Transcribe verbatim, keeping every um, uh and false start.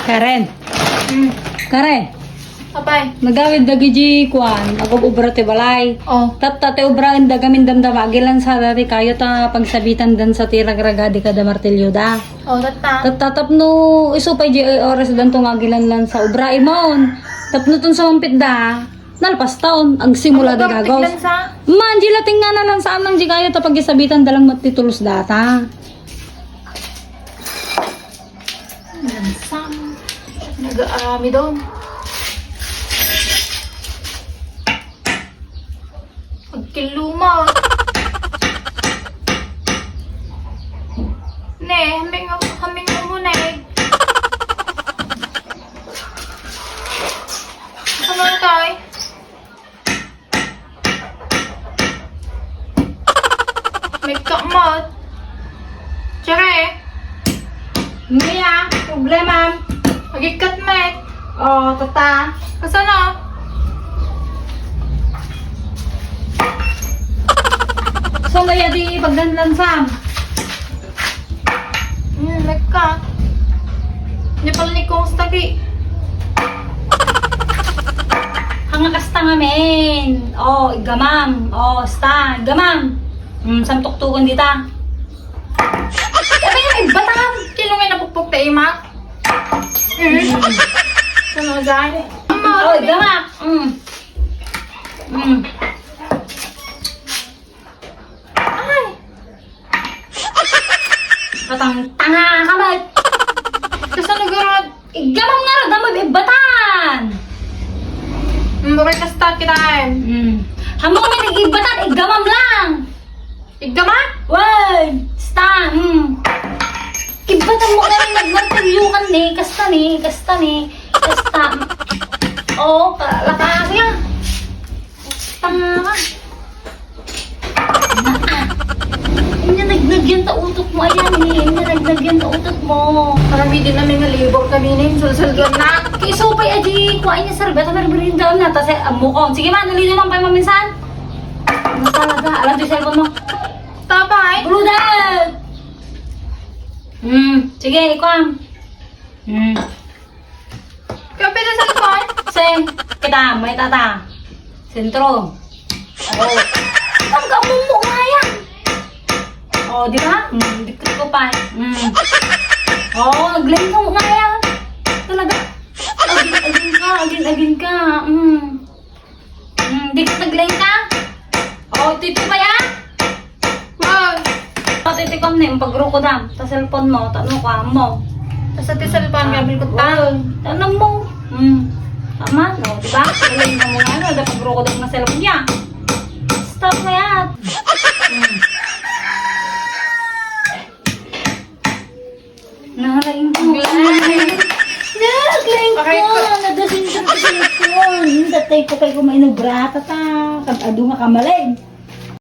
Karen. Hmm. Karen. Apay. Nagawid dagiti kuan, agub-ubra ti balay. Oh. Tatta ti ubraen da gamin damdama, agilansada ti kayo ta pagsabitan dansa ti ragragadi kada martilyo da. Oh, tatta. Tatta tapno isu pay di oras danto nga agilanlansa ubra imon. Tapno ton sumampit da, nalpas taon, agsimula da gagaws. Tiglansa? Man, di lating nga nalansa amang di kayo ta pagsabitan da lang mat ti tulos data. Nagsam. Nag-aarami daw. Pagkiluma. Ne, haming, haming mo ne. Ano na tayo? May kamot. Tsare. Mia, problema. Agikat met. Oh, tata. Kasano? Saan kaya di pagdanlansam? Hmm, nagka. Di pala ni Kong Stagi. Hanga kasta nga men. Oh, igamam. Oh, sta, igamam. Hmm, samtuktukan dita. Sabi nga ibatang. Kino nga napukpok ta ima? Hmm. Sino dyan? Oh, igama. Hmm. Hmm. Ay! Batang tanga ka, Mat! Kasano garud? Igamam nga rod, amo ibatan! Mura ka start kita, eh. Hmm. Amo nga nag-ibatan, igamam lang! Igama? Wen! Sta, hmm. Ibatan mo kami nagmartiryukan ni, kasta ni, kasta ni, kasta. Oo, kalakasi ah. Tanga ka. Inya nagnagyan ta utok mo, ayan eh. Inya nagnagyan ta utok mo. Parang may din namin nga labor kami ni, sulsal doon na. Kay supay, aji, kuha niya serbeta, pero birinda na, tas, eh, amukon. Sige man, nalino man pa maminsan. Ano talaga? Alam, di cellphone mo. Tapay? Bruda! Hmm, sige, ikuan. Hmm. Kapit sa cellphone? Sing, kita, may tata. Sentro. Oh. Ang kamumo nga yan. Oh, di ba? Hmm, dikit ko pa. Hmm. Oh, naglengkaw nga yan. Talaga. Agin, agin ka, agin, agin ka. Hmm. Hmm, di ka naglengka? Oh, tito ba yan? Wow. Pati ti kam na yung pagrukodam. Ta cellphone mo, tano ka mo. Basta ti cellphone, gabil ko ta. Wow. Tano mo. Hmm. Tama, no? Di ba? Galing mo nga, ano, da pagrukodam na cellphone niya. Stop na yan. Hmm. Nalaing ko. Nalaing ko. Nadasin ko sa cellphone. Datay ko kay kumainobra, tata. Kag adu nga kamalig.